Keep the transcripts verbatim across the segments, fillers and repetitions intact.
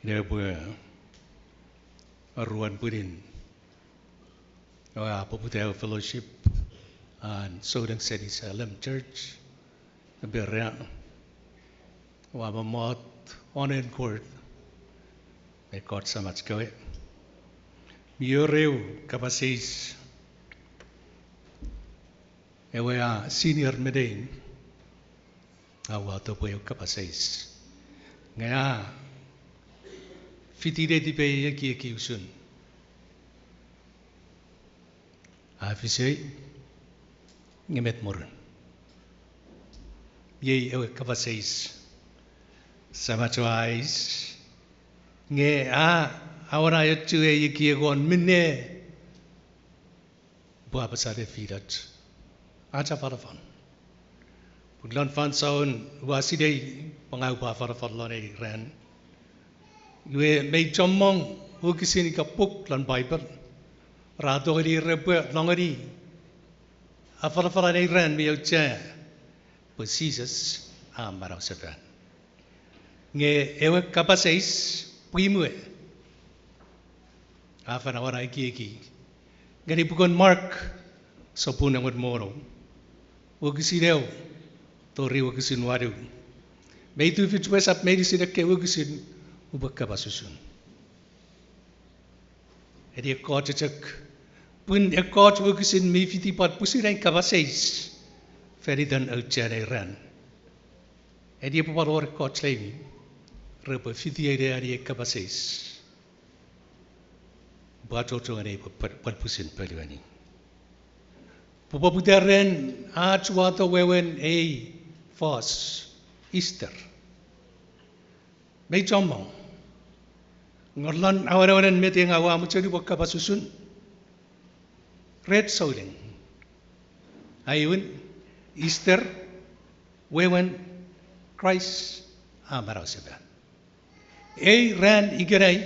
Epwe aruan pwinin ewe a poputa ewe fellowship an souleng seni Salem Church, Berea, ua mommot won en court me ekkoch samach kewe. Mi wor eu kapas eis, ewe a senior me nein, a uwato pwe eu kapas eis. Nge a fiti netipei ekieki usun. A fisei, nge met murun? Iei ewe kapas eis. Samach a eis, nge a, a wona echu ei ekiek won minne upwe apasa ne finach ach afanafan. Pun lon fansoun ua sinei pwe ngang upwe afanafan lon ei ran, iwe mei chommong wokisin ika puk lon Paipel ra tongeni repwe longeni afanafan lon ei ran mi auchea pwe Jises a manausefan. Nge ewe kapas eis, pwi mwe, a fen awora ekieki ngeni puken Mark, sopun engon me wonu, wokisin eu tori wokisin wanu. Mei tufich pwe esap meinisin ekkei wokisin upwe kapas usun. Eni ekkoch chok, pun ekkoch wokisin mi fiti pwan pwisin ei kapas eis fan iten auchean ei ran. Eni epwe pwan wor ekkoch leimi repwe fiti ei ne ani ei kapas eis. Pwe achocho ngeni pwe, pwe, pwe pwisin polueni. Pwe poputa ren ach uwato wewen ei fos Easter. Mei chommong. Nge lon awenewenen met ngang ua mochen upwe kapas usun, ren souleng, aewin, Easter, wewen Kraist a manausefan. Ei ran ikenai,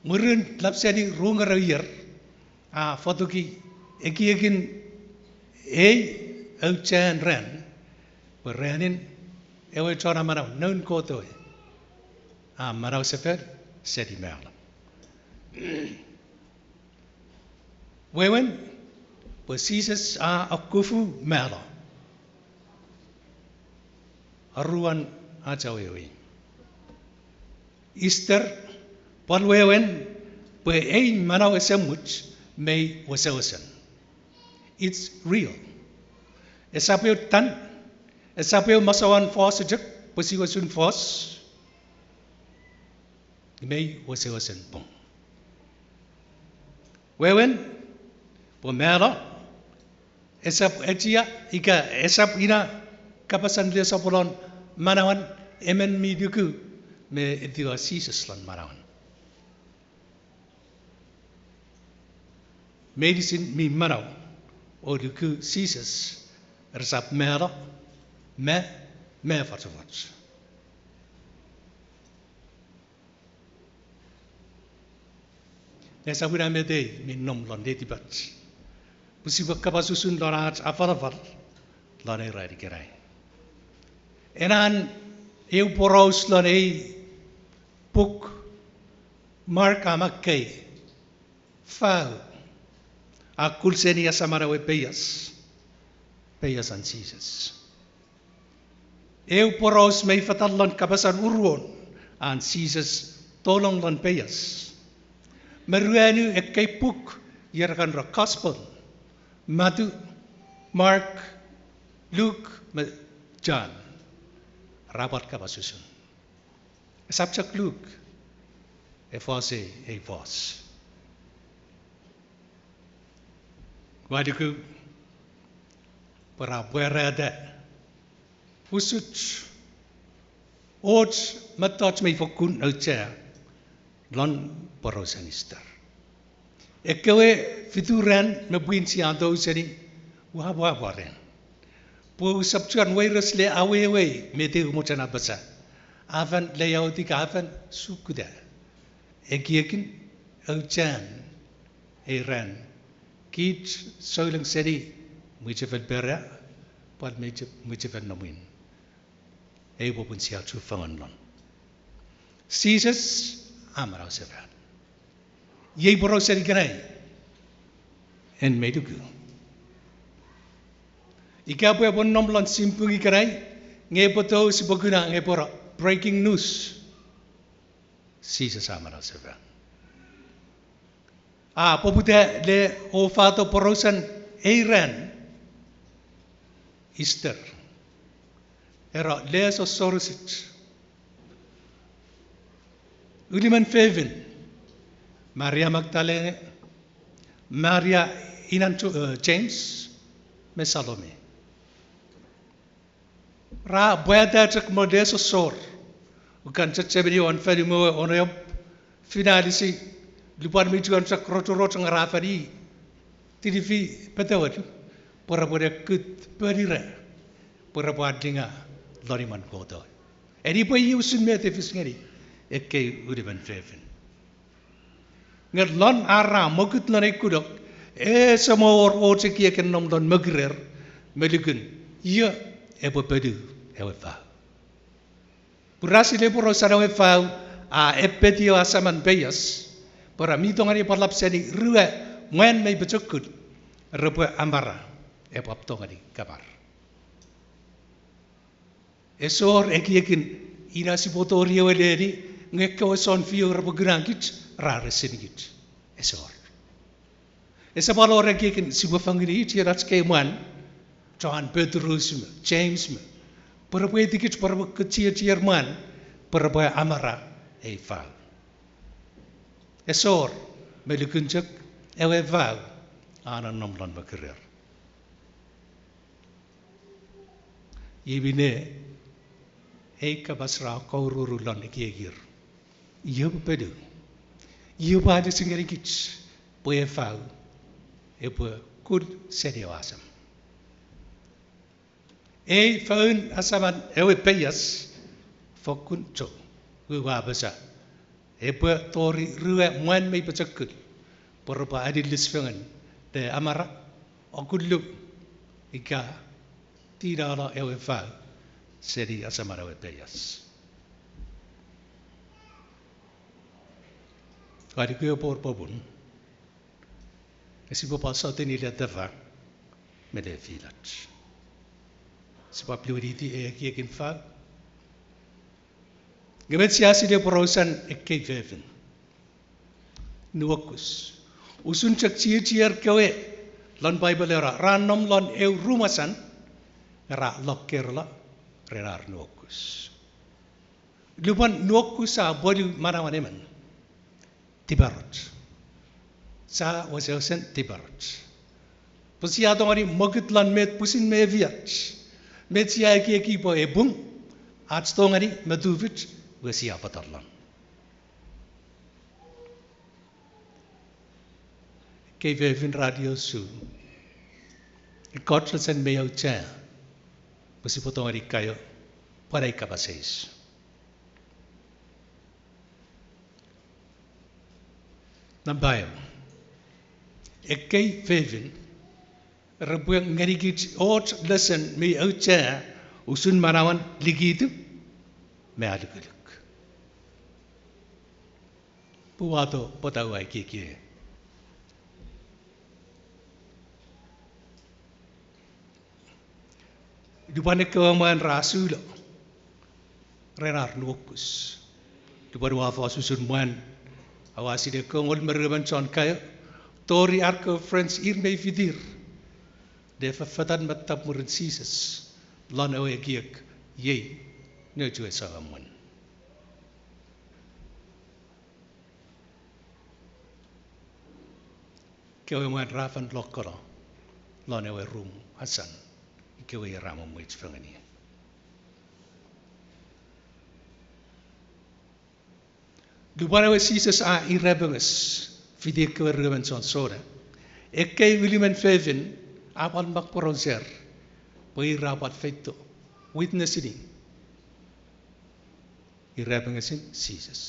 mwirin lap seni ru ngerou ier, a fotuki ekiekin ei auchean ran, pwe ranin ewe Chon Amanau, Noun Kot ewe, a manausefan seni malo. Wewen, pwe Jises a akufu malo. Aruan ach awewe, Easter, pwal wewen, pwe ei manau esemuch mei wesewesen. It's real. Esap eu tan, esap eu masouan fos chok, pwe siwe usun fos, mei wesewesen pung. Wewen, pwe malo, esap echia ika esap ina kapasen lesopwolon manauan emon mi luku me etiwa Jises lon manauan. Meinisin mi manau o luku Jises resap malo me, me fochofoch. Nge esap ina met ei mi nom lon netipach pwe sipwe kapas usun lon ach afalafal lon ei ran ikenai. Ena eu poraus lon ei puk, Mark a makkei fau a kul seni asaman ewe peias, peiasan Jises. Eu poraus mei fetal lon kapasan uruon an Jises tolong lon peias. Me ruanu ekkei puk, ier kan ra Gospel, Matu, Mark, Luk me John, ra pwal kapas usun. Esap chok Luk e fos ei, ei fos. Ua luku pwe ra pwarata usuch och mettoch mei fokkun auchea lon porausen Easter. Ekkewe fitu ran me pwin sia tou seni, ua pwapwa ren pwe usap chuen weires le awewei met eu mochen apasa. A fen layout ika a fen sukkuta ekiekin auchean ei ran. Kich souleng seni mwichefel Berea, pwal mwiche-, mwichefel Nomwin, eu popun sia chufengen lon. Jises a manausefan. Iei porausen ikenai, en mei luku. Ika pwe epwe nom lon simpung ikenai, nge epwe tou sipwe kuna nge pwe ra breaking news. Jises a manausefan. A poputa le ofato porausen ei ran, Easter. Era le sossorusich. Ulimen fefin, Maria Magdalene, Maria inan Jo-, eh, James, me Salome. Ra pwata chok mo le sossor. Ukan chechemeni won fonu mwo won eop, finalisi, lupwen mi chuen chok rochoroch nge ra fani tinifi petewel, pwe repwe ne kut ponira, pwe repwe alinga lon imwen Kot. Eni pwe iei usun met e fis ngeni ekkei ulimen fefin. Nge lon ar ra mokut lon ei kunok, ese mo wor och ekiek a nom lon mokurer me lukun, io epwe ponu ewe fau. Pwe ra sinei pwe porausen ewe fau a epeti ewe asaman peias, pwe ra mi tongeni pwal lap seni rue mwan mei pochokul, repwe amara, epwe ap tongeni kamar. Ese wor ekiekin ina sipwe tori ewe leni, nge ekkewe sounfiu repwe kuna kich, ra resin kich. Ese wor. Ese pwal wor ekiekin sipwe fangeni ien ach kei mwan, John, Petrus me James me, pwe repwe etikich pwe repwe kut chiechier mwan, pwe repwe amara ei fau. Ese wor, me lukun chok ewe fau a nonnom lon mokurer. Iei minne ei kapas ra koururu lon ekiekir. Io pwe ponu. Io pwe a lisi ngenikich pwe ei fau epwe kul seni ewe asam. Ei foun asaman ewe peias fokkun chou, ua apasa, epwe tori rue mwan mei pochokul, pwe repwe alilis fengen ne amara, okullu, ika tinalo ewe fau seni asaman ewe peias. Ngang ua nuku pwe popun, nge sipwe pwal sotuni le tefa me le filach. Sipwe appliwiniti ei ekiekin fau. Nge met sia sinei porausen ekkei fefin? Nuokus. Usun chok chiechier kewe lon Bible era, ra nom lon eu rum asan, ra lokkerla ren ar nuokus. Lupwen nuokus a pwolu manauen emon, tiparoch. Sia wesewesen tiparoch. Pwe sia tongeni mokut lon met pwisin mefiach. Met sia ekieki pwe epung, ach tongeni me tufich, iwe sia fetal lon. Ekkei fefin ra liosu. Ekkoch lesen mi auchea pwe sipwe tongeni kaeo pwan ei kapas eis. Nampa eu, ekkei fefin repwe ngenikich och lesen mi auchea usun manauen likitu me alukuluk. Pwe uwato pwata ua ekieki. Lupwen ekkewe mwan ra sulo ren ar nuokus. Lupwen ua fos usun mwan, aua sinei ekkewe engol me ruemon chon kaeo, tori ar kewe friends ir mei fitir ne fefetan me tap mwirin Jises lon ewe ekiek, iei nouch we Samon. Kewe mwan ra fen lokkolo lon ewe rum asan, ikewe ra mo mwich fengeni. Lupwen ewe Jises a irapenges fiti ekkewe ruemon chon sona, ekkei ulimen fefin a pwal mak porauser pwe ir ra pwal feito, witness-ini irapengesin Jises.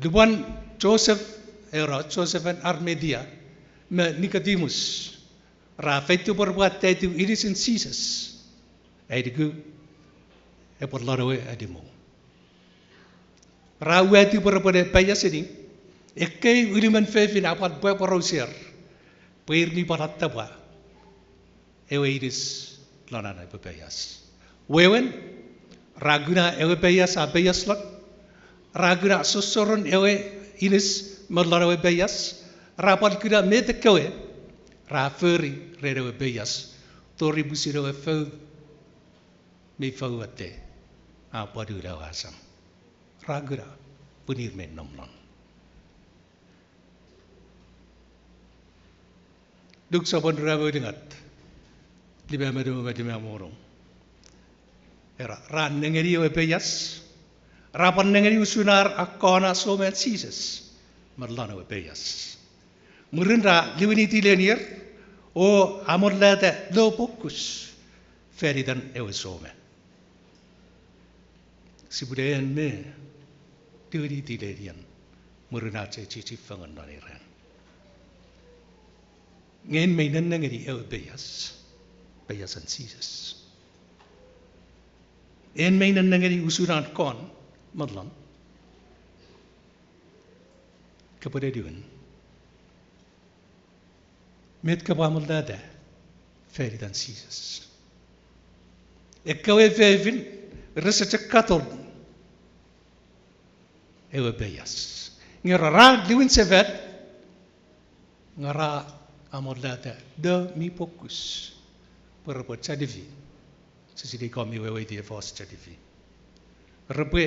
Lupwen Joseph, era Joseph en Arimathea, me Nicodemus ra feito pwe repwe ataitiw inisin Jises, ai nuku epwe lon ewe alimou. Ra uwati pwe repwene peiaseni, ekkei ulumon fefin a pwal pwapworauser pwe ir mi pwal attapwa ewe inis lon an epwe peias. Wewen, ra kuna ewe peias a peias lon, ra kuna sossoren ewe inis me lon ewe peias, ra pwal kuna met ekkewe ra fori ren ewe peias, tori pwisin ewe fou mi fou watte a pwal ula ewe asam. Ra kuna pwe ir mi nom lon. Luk sopwun rue me ulungat, lime me nimu me lime me wonu. Era, ra nengeni ewe peias, ra pwan nengeni usun ar akkona soman Jises me lon ewe peias. Mwirin ra liwiniti lenier o amolata lo pwokus fan itan ewe soman. Sipwene en me liwiniti lenien mwirin ach echichi fengen non ei ran. Nge en mei nennengeni ewe peias, peiasen Jises. En mei nennengeni usun an kon me lon. Kopwe liwin. Met kopwe amolata fan itan Jises? Ekkewe fefin rese chok katon ewe peias, nge ra, ra liwin sefal, nge ra amolata lo mi pwokus pwe repwe chalifi. Sise sinei kon mi weweiti ewe fos chalifi. Repwe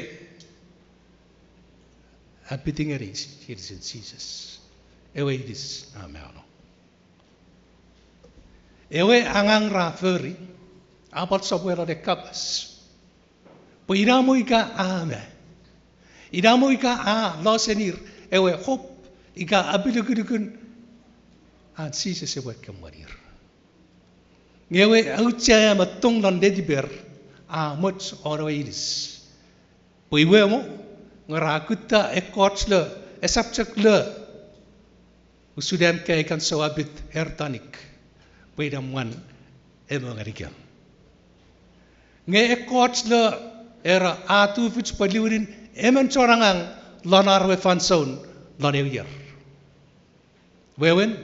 apiti ngeni inisin Jises, ewe inis a mano. Ewe angang ra fori a pwal sopwelo ne kapas pwe inamo ika a ma, inamo ika a lo senir ewe hope ika apilukulukun an Jises epwe ekemwenir. Nge ewe auchea me tong lon netiper a moch won ewe inis. Pwe iwe mo, nge ra kutta ekkoch lo, esap chok lo usun am kaei kan sou apit er tanik, pwe ina mwan emo ngenikem. Nge ekkoch lo era a tufich pwe liwinin emon chon angang lon ar we fansoun lon ew ier. Wewen,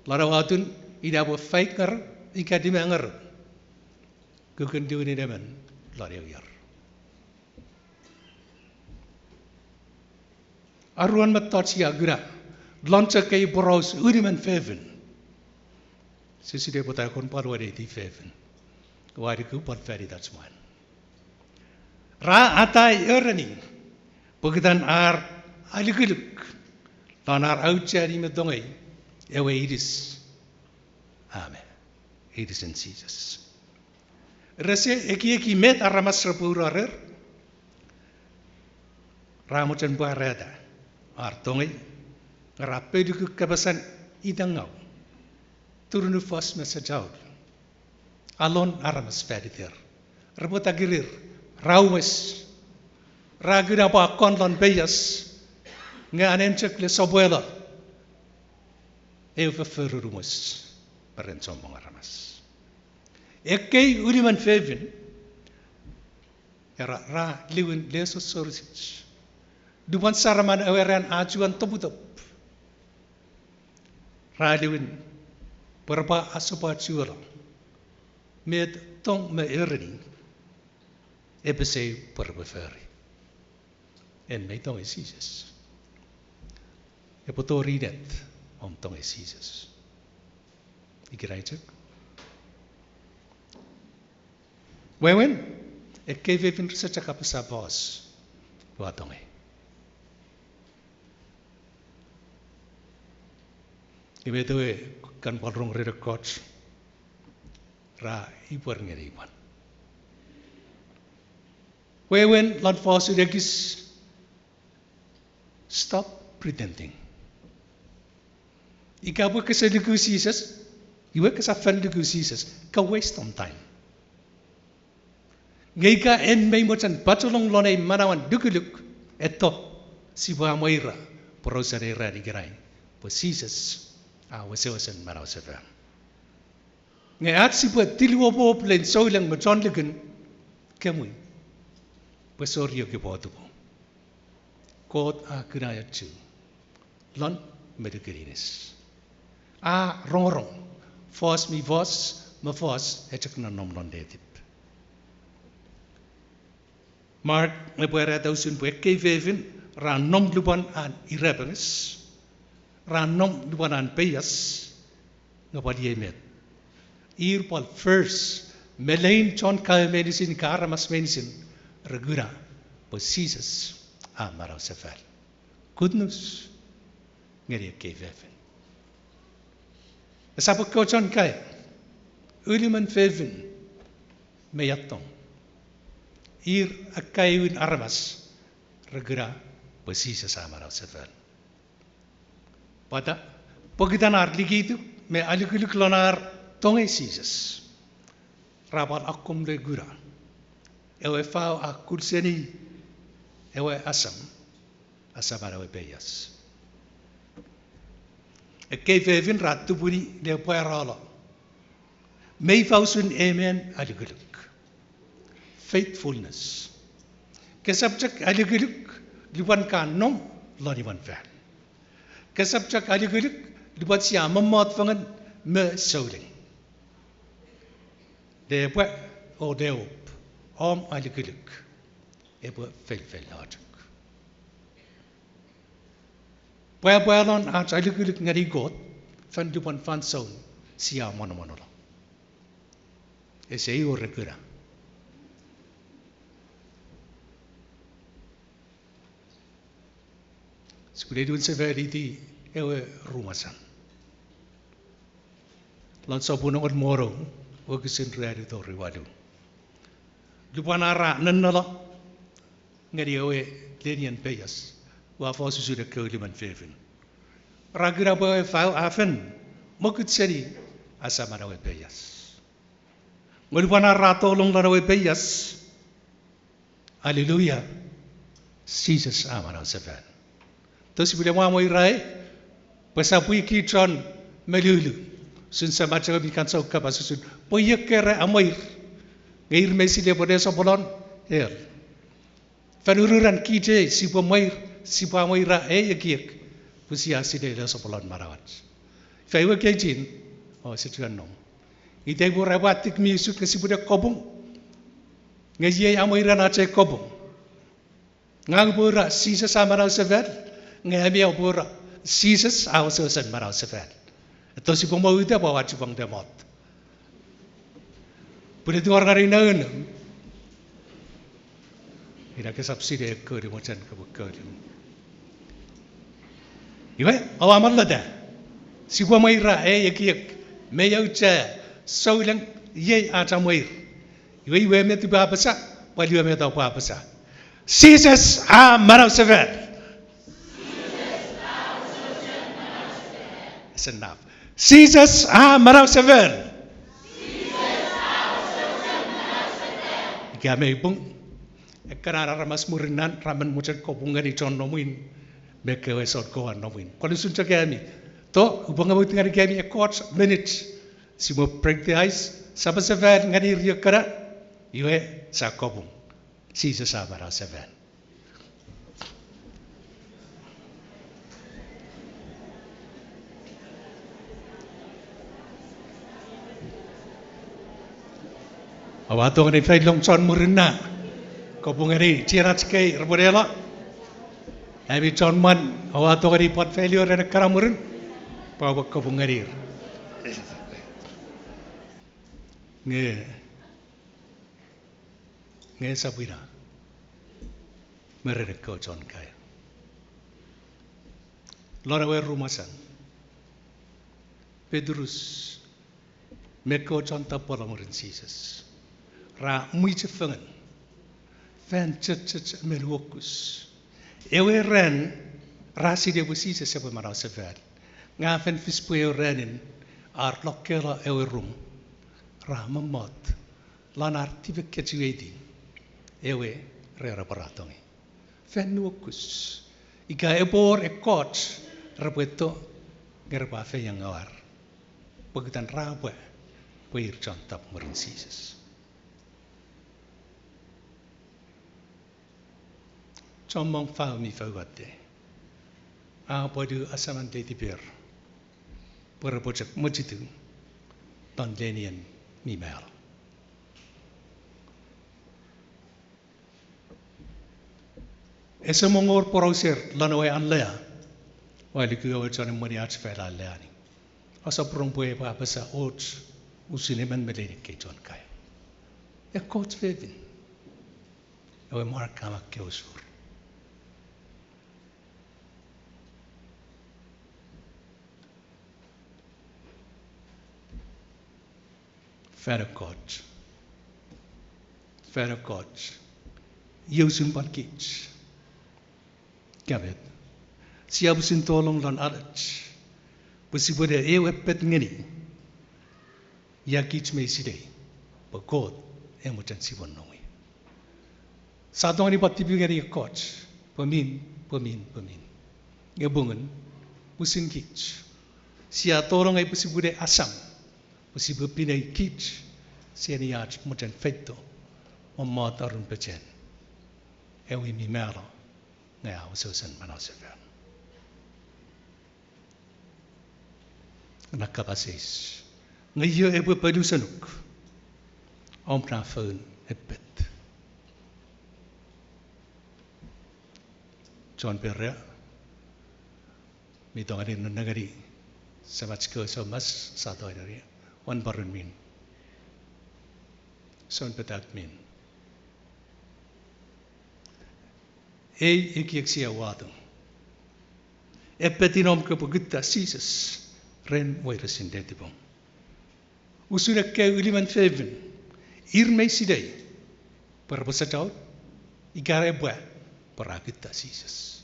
lon ewe atun, ina pwe faik ngerou ika lime ngerou kukun liwinin emon lon ew ier. Aruan mettoch sia kuna lon chok ei poraus ulumon fefin. Sise sinei pwata kon pwal weneiti fefin. Ua nuku pwal fan itach mwan. Ra atai ereni pokiten ar alukuluk lon ar aucheani me tongei ewe inis a ma, inisin Jises. Rese ekieki met aramas repwe ura rer. Ra mochen pwarata ar tongei, ra peiluku kapasen itengau, turunufas me sechau, alon aramas fan iter. Repwe takirir, ra umwes, ra kuna pwe a kon lon peias, nge anen chok le sopwelo ew fofforun umwes me ren chommong aramas. Ekkei ulumon fefin era ra liwin le sossorisich. Lupwen saraman ewe ran a chuen toputop, ra liwin pwe repwe asopwachulo met tong me ereni epwe pesei pwe repwe fori. En mei tongei Jises? Epwe tori inet om tongei Jises ikenai chok? Wewen, ekkei fefin rese chok apasa pos, ua tongei. Iwe ewe kan pwal rong ren ekkoch, ra ipwer ngeni imwan. Wewen, lon fosun ekis, stop pretending. Ika pwe kese luku Jises, iwe kese fen luku Jises, ka waste om time. Nge ika en mei mochen pacholong lon ei manauen lukuluk, eto, sipwe amweira porausen ei ran ikenai pwe Jises a wesewesen manausefan. Nge ach sipwe tiluopop lein souleng me chon lukun, kemwi, pwe sori oki pwotupu. Kot a kuna echu lon me lukun inis. A rongorong, fos mi fos, me fos e chok nonnom lon letip. Mark epwe ereta usun pwe ekkei fefin ra nom lupwen an irapenges, ra nom lupwen an peias, nge pwal iei met. Ir pwal first me lein chon kaeo meinisin ika aramas meinisin re kuna pwe Jises a manausefal. Good news ngeni ekkei fefin. Esap ekkewe chon kaeo, ulimen fefin me attong. Ir akkaewin aramas re kuna pwe Jises a manausefal. Pwata, pokiten ar likitu me alukuluk lon ar tongei Jises, ra pwal akkom le kuna ewe fau a kul seni ewe asam, asaman ewe peias. Ekkei fefin ra tupuni le pwaralo. Mei ifa usun emon alukuluk? Faithfulness. Kesap chok alukuluk lupwen ka nom lon imwen fan. Kesap chok alukuluk lupwen sia mommot fengen me souleng. Lepwe, o leop, om alukuluk epwe felfel ochok. Pwapwalon ach alukuluk ngeni Kot fan lupwen fansoun sia monomonono. Ese wor re kuna. Sipwele niwin sefaniti ewe rumasang. Lon sopun engon me wonu, wokisin ruanu tori walu. Lupwen ar ra nennelo ngeni ewe lenien peias, ua fos usun ekkewe ulimen fefin. Ra kuna pwe ewe fau a fen mokut seni asaman ewe peias. Nge lupwen ar ra tolong lon ewe peias, hallelujah, Jises a manausefal. Tou sipwele mwa mweira ei, pwe sap wi kich chon melulu, usun samach ewe mi kan sou kapas usun pwe iei ekkere amweir, nge ir meinisin epwe lesopolon hell. Fan ururan kich ei sipwe mweir, sipwe amweira ei ekiek, pwe sia sinei lesopolon manauach. Ifa ewe keitin, o ese chuen nom. Ita pwe ra pwatik mi usuk nge sipwene kopung. Nge iei amweiran ach ei kopung. Ngang upwe ura Jises a manausefal, nge ami oupwe ura Jises a wesewesen manausefal. Eto sipwe mwo uta pwe oua chipwang te mot. Pwene tingor ngeni noun. Ina kesap sinei ekkewe mochen kopwe kolu. Iwe, oua mallata. Sipwe mweira ei ekiek, mei auchea, souleng, iei ach amweir. Iwe, iwe met upwe apasa, pwal iwe met oupwe apasa. Jises a manausefal. Ese naf. Jises a manausefal. Ika mei pung, ekkanan aramas mwirin nan ra men mochen kopung ngeni chon nomwin me ekkewe sot kowan nomwin. Pwal usun chok ami. To, upwe ngemut ngeni kemi ekkoch minit. Sipwe break the ice, sapasafal ngeni ir ekkana, iwe sa kopung. Jises a manausefal. Oua tongeni feilong chon mwirin na. Kopung ngeni chienach kei repwe nelo. Ami chon mwan, oua tongeni pwan feilo ren ekkana mwirin, pwe oupwe kopung ngenir. Nge, nge esap ina me ren ekkewe chon kaeo. Lon ewe rumasang, Petrus me ekkewe chon tapwelo mwirin Jises ra mwichefengen fan chechech me nuokus. Ewe ran ra sinei pwe Jises epwe manausefal, nge a fen fis pwe ewe ranin ar lokkelo ewe rum, ra mommot lon ar tipekechiweiti ewe re repwe ra tongei. Fan nuokus, ika epwe wor ekkoch repwe to nge repwe afeiengauar, pokiten ra pwa pwe ir chon tap mwirin Jises. Chommong fau mi fou watte. A pwolu asaman letiper pwe repwe chok mochitu non lenien mi malo. Ese mwo wor porauser lon ewe alea, ua luku ewe chon emweni ach fal a aleani. Ousap rong pwe epwe apasa och usun emon me lein ekkei chon kaeo. Ekkoch fefin. Ewe Mark a makkei osur. Fan ekkoch. Fan ekkoch. Iei usun pwan kich. Ika met. Sia pwisin tolong lon alech pwe sipwe ne eu epet ngeni ia kich mi silei pwe Kot e mochen sipwe nonnom. Sia tongeni pwan tipi ngeni ekkoch pwe min, pwe min, pwe min. Nge pungun, pwisin kich. Sia tolong ai pwe sipwe ne asam pwe sipwe pinei kich seni ach mochen feito, mommot arun pechen ewe mi malo nge a wesewesen manausefan. Ena kapas eis. Nge io epwe polu senuk om na foun epet? Chon Perea mi tongeni nennengeni semach kewe soumas, sa tongeni, wan parun min. Soun petak min. Ei ekiek sia wato. Epetin om kopwe kutta Jises ren weiresin letipom. Usun ekkewe ulimen fefin, ir mi silei pwe repwe sachau, ika repwe, pwe ra kutta Jises.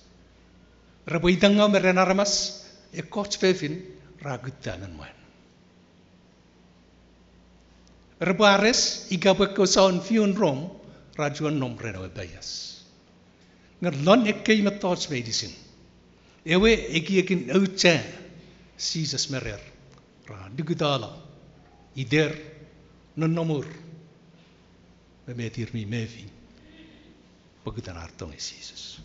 Repwe itengau me ren aramas, ekkoch fefin ra kutta non mwan. Repwe ares ika pwe ekkewe soun fiun Rom ra chuen nom ren ewe peias. Nge lon ekkei mettoch meinisin, ewe ekiekin auchea Jises me rer ra nikitalo iter, nonnomur, me met ir mi mefi pokiten ar tongei Jises.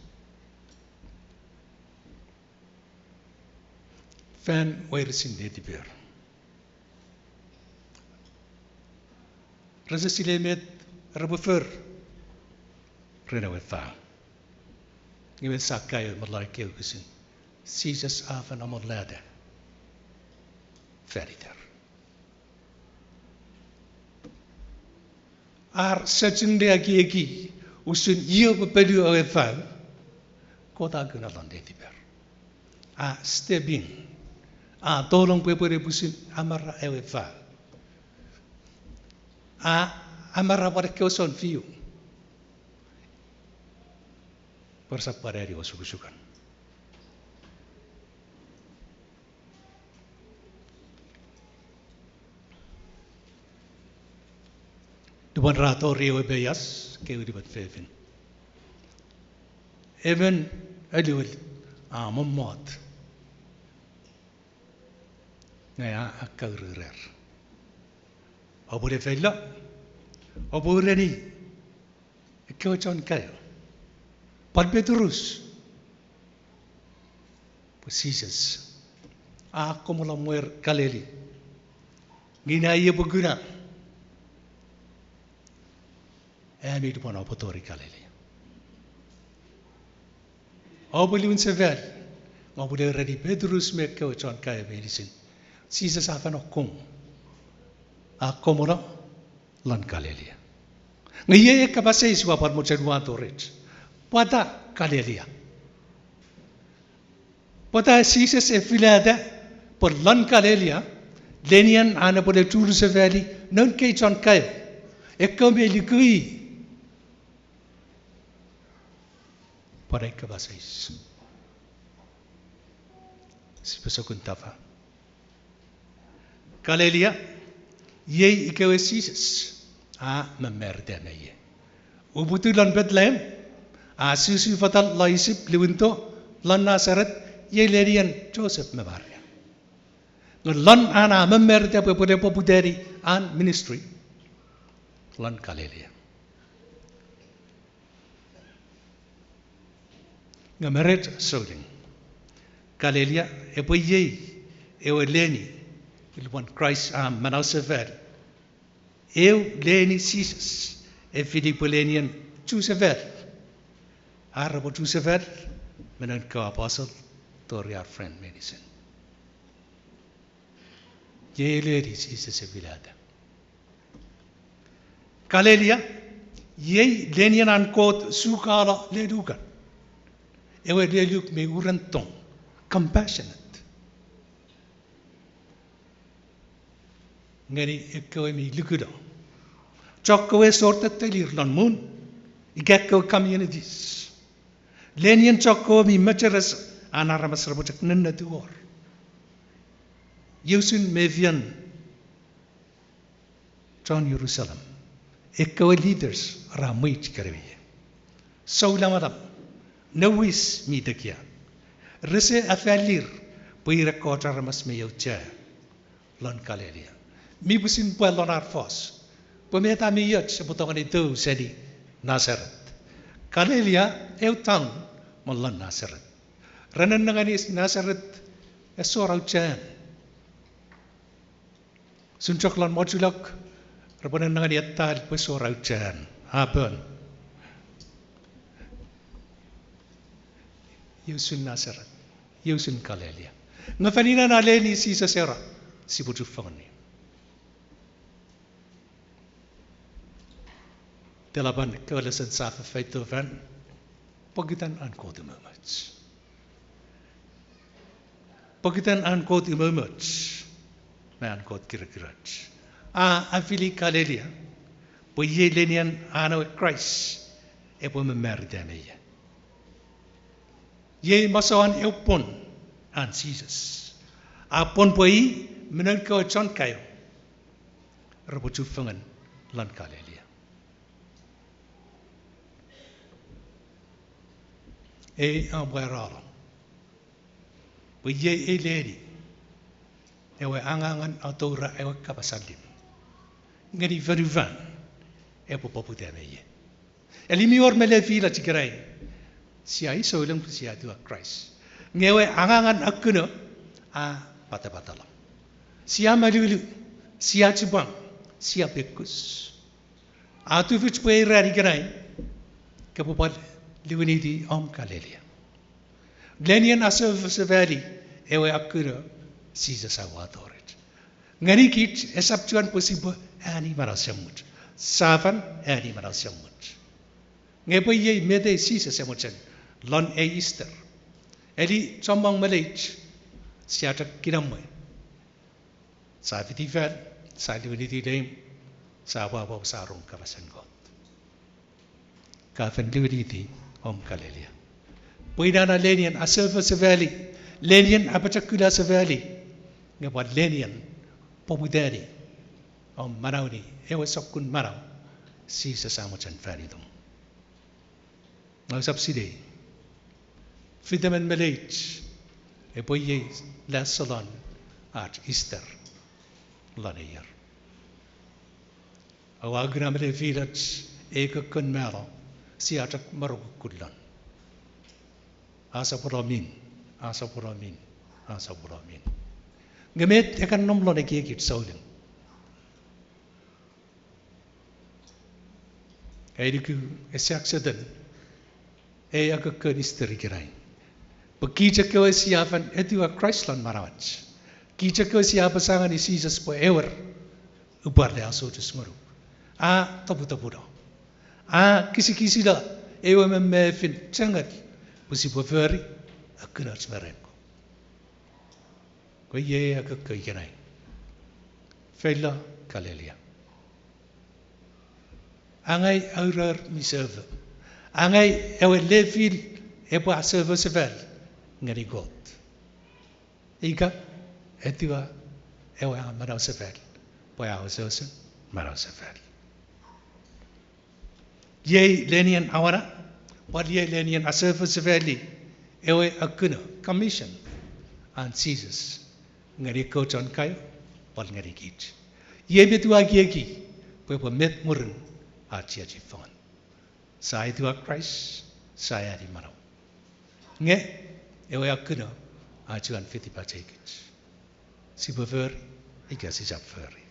Fan weiresin netiper, rese silei met repwe for ren ewe fau. Nge met sa kaeo me lon ekkei wokisin, Jises a fen amolata fan iter. Ar searching ne ekieki usun io epwe polu ewe fau, Kot a kuna lon netiper. A step in, a tolong pwe epwe ne pwisin amara ewe fau. A amara pwan ekkewe soun fiu pwe resap pwan ani osukosukan. Lupwen ra tori ewe peias, kewe lupwen fefin, emon aluwol a mommot nge a akkaururer. Oupwe ne feilo, oupwe ureni ekkewe chon kaeo, pwan Petrus, pwe Jises a akkomolo mwer Kalili. Nge ina epwe kuna ami lupwen oupwe tori Kalili. Oupwe liwin sefal, oupwe ne ureni Petrus me ekkewe chon kaeo meinisin, Jises a fen akkom, a akkomolo lon Kalilia. Nge iei ei kapas eis ua pwan mochen wato rech. Pwata Kalilia? Pwata Jises e filata pwe lon Kalilia, lenien an epwe le churi sefali noun kei chon kaeo, ekkewe mi luku i? Pwan ei kapas eis. Sipwe sokkun tafa. Kalilia, iei ikewe Jises a mamarita me ie. Uputiw lon Bethlehem, a susu fatal lon Isip liwinto, lon Nasaret, iei lenien Joseph me Maria. Nge lon an a mamarita pwe epwe le poputani an ministry, lon Kalilia. Nge me rech souleng, Kalelia epwe iei ewe leni lupwen Kraist a manausefal. Eu leni Jises e fili pwe lenien chusefal. Ar repwe chusefal me noun kewe aposel tori ar friend meinisin. Iei leni Jises e filata. Kalelia, iei lenien an Kot sukalo lelukan. Ewe leluk mi uren tong, compassionate ngeni ekkewe mi lukulo. Chokkewe esor tettelir lon mun, ika ekkewe communities. Lenien chokkewe mi mecheres an aramas repwe chok nennetu wor. Iei usun mefien chon Jerusalem, ekkewe leaders ra mwich kerewe ie. Soulamalam, nouwis mi tekia. Rese afalir pwe ir ekkoch aramas mi auchea lon Kalelia. Mi pwisin pwa lon ar fos pwe meta mi och epwe tongeni tou seni Nasaret. Kalelia eu town me lon Nasaret. Re nennengeni Nasaret esor auchean. Usun chok lon Mochulok, repwe nennengeni Attal pwe esor auchean. A pon. Iei usun Nasaret, iei usun Kalelia. Nge fan iten a leni Jises era, sipwe chufengeni. Telapan kewe lesen sa fefeito fan, pokiten an Kot umoumoch. Pokiten an Kot umoumoch me an Kot kirikiroch, a afili Kalelia pwe iei lenien an ewe Kraist epwe mamarita me ie. Iei masouan eu pwon an Jises. A pwon pwe i me noun kewe chon kaeo repwe chufengen lon Kalelia. Ei a pwaralo pwe iei ei leni ewe angangen atoura ewe kapas allim ngeni fonufan epwe poputa me ie. Eli mi wor me lefilach ikenai, sia isouleng pwe sia etiwa Kraist. Nge ewe angangen akuno a patapatalo. Sia malulu, sia chipwang, sia pekus. A tufich pwe ei ran ikenai kopwe pwal liwiniti om Kalelia. Lenien asofosefali ewe akuno Jises a wato rech. Ngenikich esap chuen pwe sipwe ani manau esemuch. Sia fen ani manau esemuch. Nge pwe iei met ei Jises e mochen lon ei Easter. Eli chommong me leich sia chok kinamwe. Sia fiti fel, sia liwiniti leim, sia pwapwa, sia rong kapasen Kot. Ka fen liwiniti om Kalelia. Pwe ina na lenien asofosefali, lenien apochokula sefali, nge pwan lenien poputani om manaueni ewe sokkun manau Jises a mochen fan itom. Nge usap sinei, fitemen me leich epwe iei lasolon ach Easter lon ei ier. Oua kuna me lefilach ei kokkon malo sia chok marukukkun lon. Asapwolo min, asapwolo min, asapwolo min. Nge met e kan nom lon ekiekich souleng? Ai nuku ese accident ei akokko Easter ikenai. Pwe kich ekkewe sia fen etiwa Kraist lon manauach, kich ekkewe sia apasa ngeni Jises pwe ewer, upwe le asochis ngonuk, a toputopuno, a kisikisino ewe memefin chengel pwe sipwe fori akunoch me ren Kot. Pwe iei akokko ikenai. Feilo Kalelia. Angei aurour mi sefo. Angei ewe lefil epwe asofosefal ngeni Kot. Ika etiwa ewe a manausefal pwe a wesewesen manausefal. Iei lenien awana, pwal iei lenien asofosefali ewe akuno, commission, an Jises ngeni ekkewe chon kaeo, pwal ngeni kich. Iei met ua ekieki pwe epwe met mwirin ach chiechi fengen. Sia etiwa Kraist, sia ani manau. Nge ewe a kuna a chuen fiti pachei kich. Sipwe fori ika sisap fori.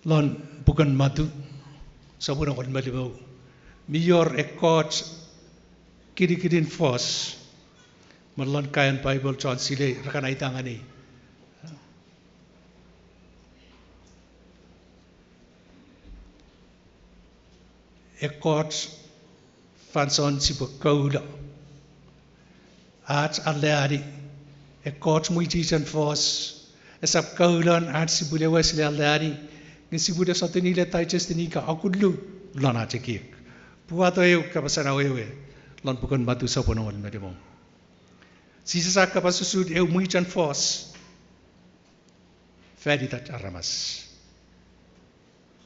Lon puken Matu, sopun engol me limu, mi wor ekkoch kinikinin fos me lon kaeon Bible chon silei ra kan aita ngeni ekkoch fansoun sipwe koulo ach alleani. Ekkoch mwichefen fos esap koulo ach sipwe le wes le alleani, nge sipwe le sotuni le digest-ini ika akullu lon ach ekiek. Pwe wato eu kapasen awewe lon puken Matu sopun engol me limu. Jises a kapas usun eu mwichen fos fan itach aramas.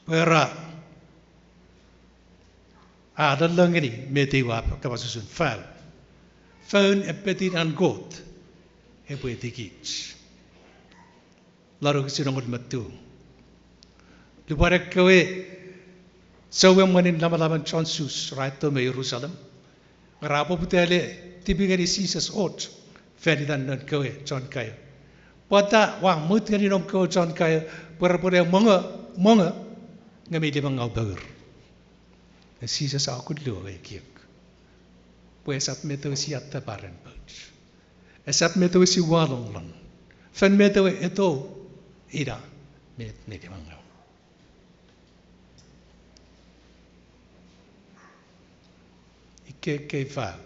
Pwe ra a lolo ngeni met ei ua kapas usun fal. Foun epetin an Kot epwe etikich. Lon wokisin engol me tiu. Lupwen ekkewe souemwenin lamalaman chon Sus ra eto me Jerusalem, ra poputa le tipi ngeni Jises och fan itan noun kewe chon kaeo. Pwata ua mut ngeni noum kewe chon kaeo pwe repwe le mongo, mongo, nge mi limengau pour? Nge Jises a kullu ewe ekiek. Pwe esap met ewe sia attapa ren pouch. Esap met ewe sia walong lon. Fen met ewe eto, ina met mi limengau. Ikkei, ikkei fau,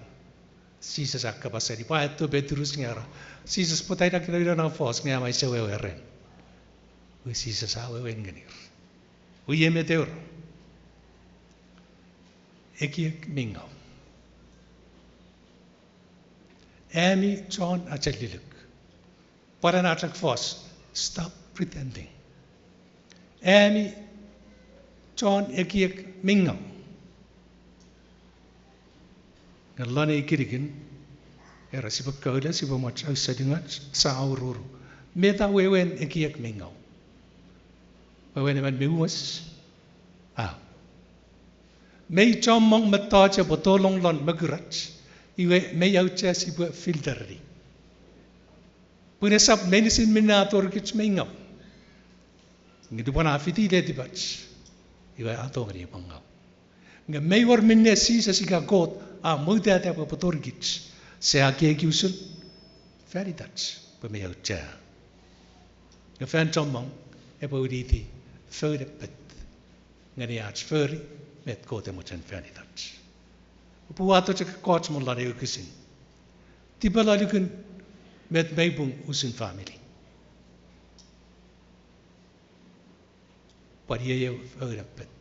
Jises a kapas seni, pwe a eto Petrus nge a era, Jises, pwata ina kina ina na fos nge am aise wewe ren? Iwe Jises a wewe ngenir. Iwe iei met a ura. Ekiek mi ngaw. Ami chon acheliluk. Pwal ena chok fos, stop pretending. Ami chon ekiek mi ngaw. Nge lon ei kinikin, era sipwe kaula, sipwe moch auselingoch, sa aururu. Met a wewen ekiek mi ngaw? Wewen emon mi wes? A, mei chommong mettoch epwe tolong lon mokurach, iwe mei auchea sipwe filter-ni. Pun esap meinisin minne a torikich mei ngaw. Nge lupwen a fiti letipach, iwe a tongeni epwe ngaw. Nge mei wor minne Jises ika Kot a mutata pwe epwe torikich, sia ekieki usun fan itach pwe mei auchea. Nge fan chommong epwe winiti foun epet ngeni ach fori met Kot e mochen fan itach. Upwe wato chok ekkoch me lon ei wokisin. Tipela lukun met mei pung usun famini. Pwal iei eu foun epet.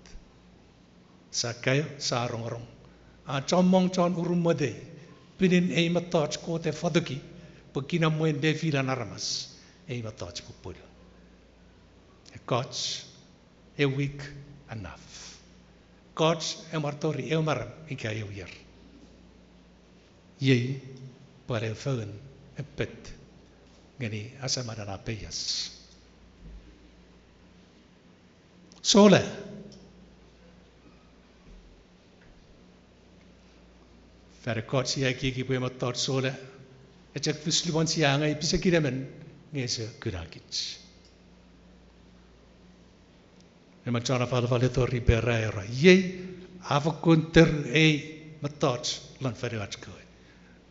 Sa kaeo, sa rongorong, a chommong chon urumotei pinin ei mettoch Kot e fotoki pwe kinamwen lefilen aramas, ei mettoch pupulu. Ekkoch, a week enough. Ekkoch a mwo tori eu maram ika eu ier. Iei pwal eu foun epet ngeni asamanen ach peias. Sola. Fan ekkoch sia ekieki pwe ei mettoch sola, e chok fis lupwen sia angei pisekin emon nge ese kunakich. Emon chon afalafal e tori Pera, era, iei a fokkun teru ei mettoch lon fonuach kewe.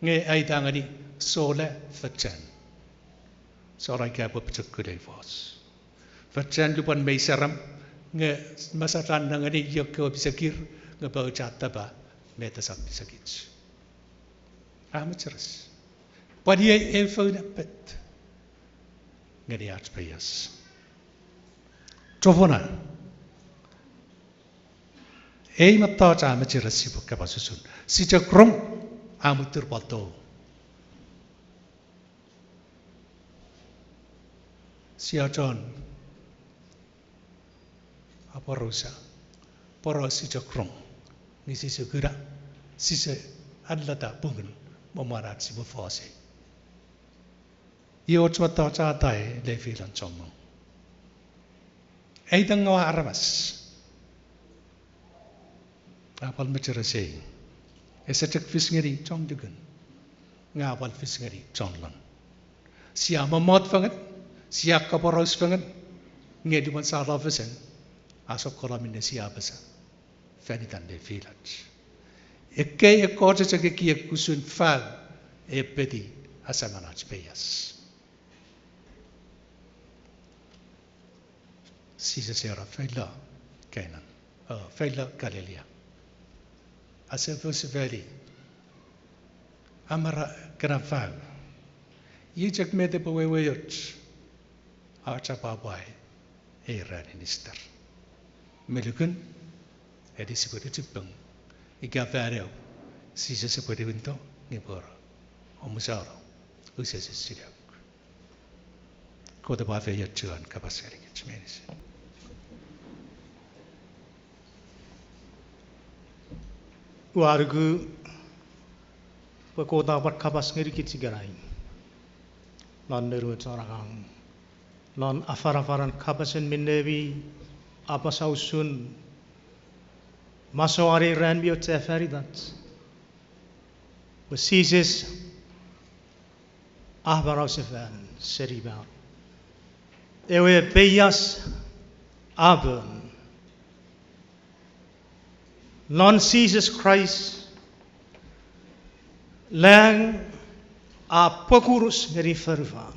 Nge aita ngeni sola fechan. Sola ika epwe pochokul ei fos. Fechan lupwen mei saram, nge mesachan nengeni io kewe pisekir, nge pouch a tapa met esap pisekich. A mecheres. Pwal iei eu foun epet ngeni ach peias. Chofona. Ei mettoch a mecheres sipwe kapas usun. Sia chok rong, a muttir pwal tou. Sia chon aporausa, pwe sia chok rong, nge sise kuna, sise alata pungun me mwen ach sipwe fos ei. Iei och mettoch a atai lefilen chommong. Eitengau aramas. A pwal mecheres ei. Ese chok fis ngeni chon lukun, nge a pwal fis ngeni chon lon. Sia mommot fengen, sia kaporaus fengen, nge lupwen sia lo fesen, a sokkolo minne sia apasa fan itan lefilach. Ekkei ekkoch chok ekiek usun fau, epeti asaman ach peias. Jises era feilo Kana, o, feilo Kalilia. Asefosefani, amara kana fau. Iei chok met epwe weweoch ach apwapwai ei ranin Easter. Me lukun, eni sipwe tichipeng ika fan eu Jises epwe niwinto nge epwe omusano wisesen sinuk. Kot epwe afeiochu an kapas ngenikich meinisin. Ua nuku pwe Kot a pwan kapas ngenikich ikenai non noun we chon angang, non afanafanan kapasen minne mi apasa usun masoan ei ran mi auchea fan itach, pwe Jises a manausefan seni mano. Ewe peias a pon. Non Jises Kraist, lang a pwokunus ngeni fonufan.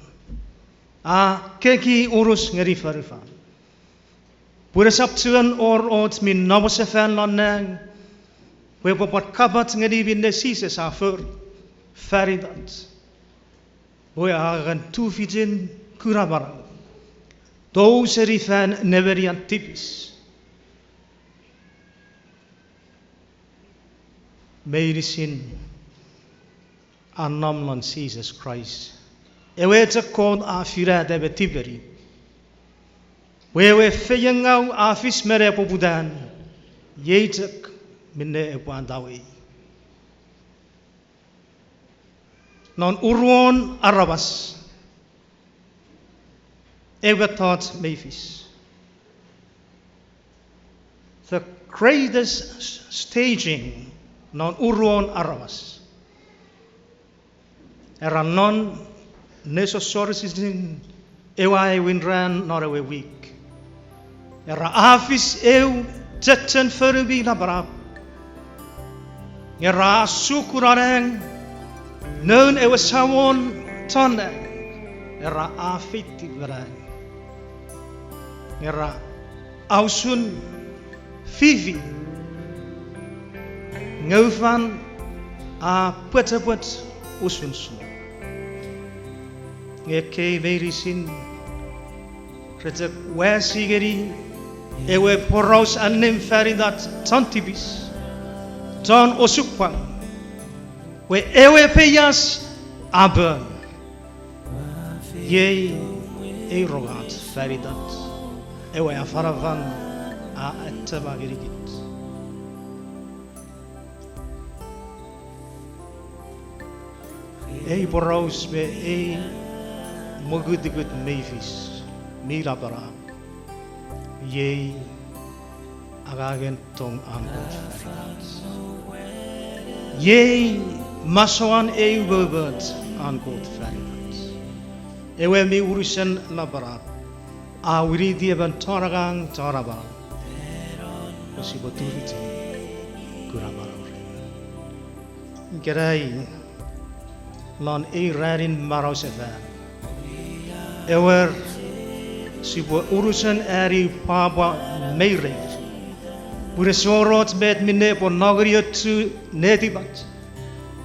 A keki unus ngeni fonufan. Pwe esap chuen wor och mi nomosefan non lang, pwe epwe pwan kapach ngeni minne Jises a fori fan itach. Pwe a kan tufichin kuna manau, tou seni fan nemenian tipis. Meinisin a nom non Jises Kraist. Ewe chok Kot a finata me tipeni. Pwe ewe feiengau a fis me nepoputan, iei chok minne epwe atawei. Non uruon aramas, ewe mettoch mi fis. The greatest staging non uruon aramas. Era non nesosor sisinin ewe aewin ran non ewe wik. Era a fis eu chechen fonu mi napanap. Nge ra sukun nang, noun ewe Samon chon nang, era a feitiw me nang. Nge ra a usun fifi, nge ufan a pwechepwech usun sno. Nge ekkei meinisin re chok wasi ngeni ewe poraus allim fan itach chon tipis, chon osupwang, pwe ewe peias a pon. Iei ei rongach fan itach, ewe afanafan a achema ngenikich. Ei poraus me ei mokutukut mi fis mi napanap, iei angangen tong an Kot fan itach. Iei masoan ei umoumoch an Kot fan itach, ewe mi unusen napanap, a winiti emon chon angang chon amanau pwe sipwe tufichin kuna manau ren. Ikenai, non ei ranin manausefan, ewer, sipwe unusen ani pwapwa me ren, pwe ese wor och met minne epwe nongoniochu netipach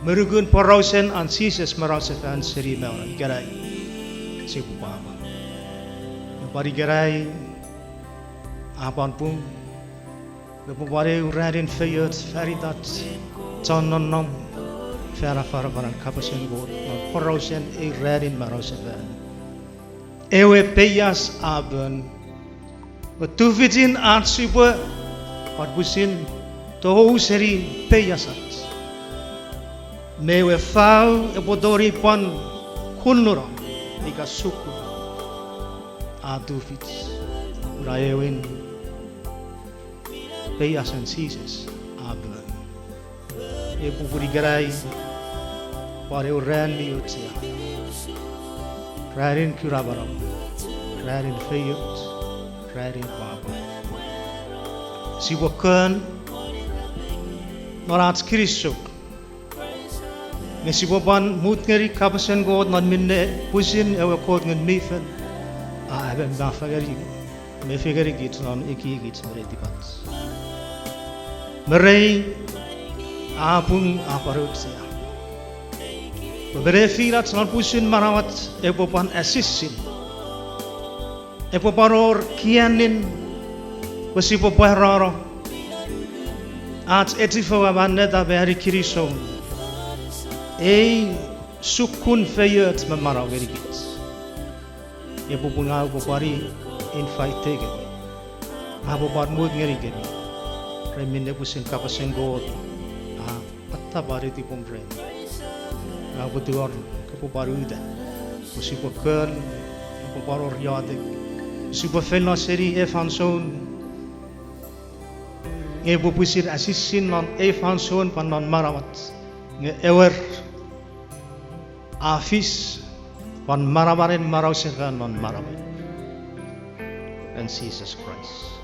me nukun porausen an Jises manausefan seni mano ikenai. Sipwe pwapwa. Nge pwan ikenai a pwan pung, nge pwan eu ranin feioch fan itach chon nonnom fan afanafanan kapasen Kot non porausen ei ranin manausefan. Ewe peias a pon, me tufichin ach sipwe pwan pwisin tou seni peiasach, me ewe fau epwe tongeni pwan kunnuno ika sukun, a tufich, ra ewin peiasen Jises a pon. Epwe pun ikenai pwan ew ran mi auchea, ranin kuna manau, ranin feioch, ranin pwapwa. Sipwe kon non ach kinisou, nge sipwe pwan mut ngeni kapasen Kot non minne pwisin ewe Kot Ngun mi Fel a emon ma fengeni, me fengeni kich non ekiekich me netipach. Me rei a pung a pwan auchea pwe me nefinach non pwisin manauach epwe pwan asisin, epwe pwan wor kianin pwe sipwe pwarano ach echifou, amanneta me ani kinisou ei sukkun feioch me manau ngenikich. Epwe pun ngang upwe pwan invite-kemi, ngang upwe pwan mut ngenikemi ren minne pwisin kapasen Kot a attapa netipom ren. Ngang upwe tingor kopwe pwan uta pwe sipwe kon, epwe pwan wor iotek, sipwe feino seni ei fansoun, nge epwe pwisin asisin non ei fansoun pwan non manauach, nge ewer, a fis pwan manamanen manausefan non manauer, ren Jises Kraist.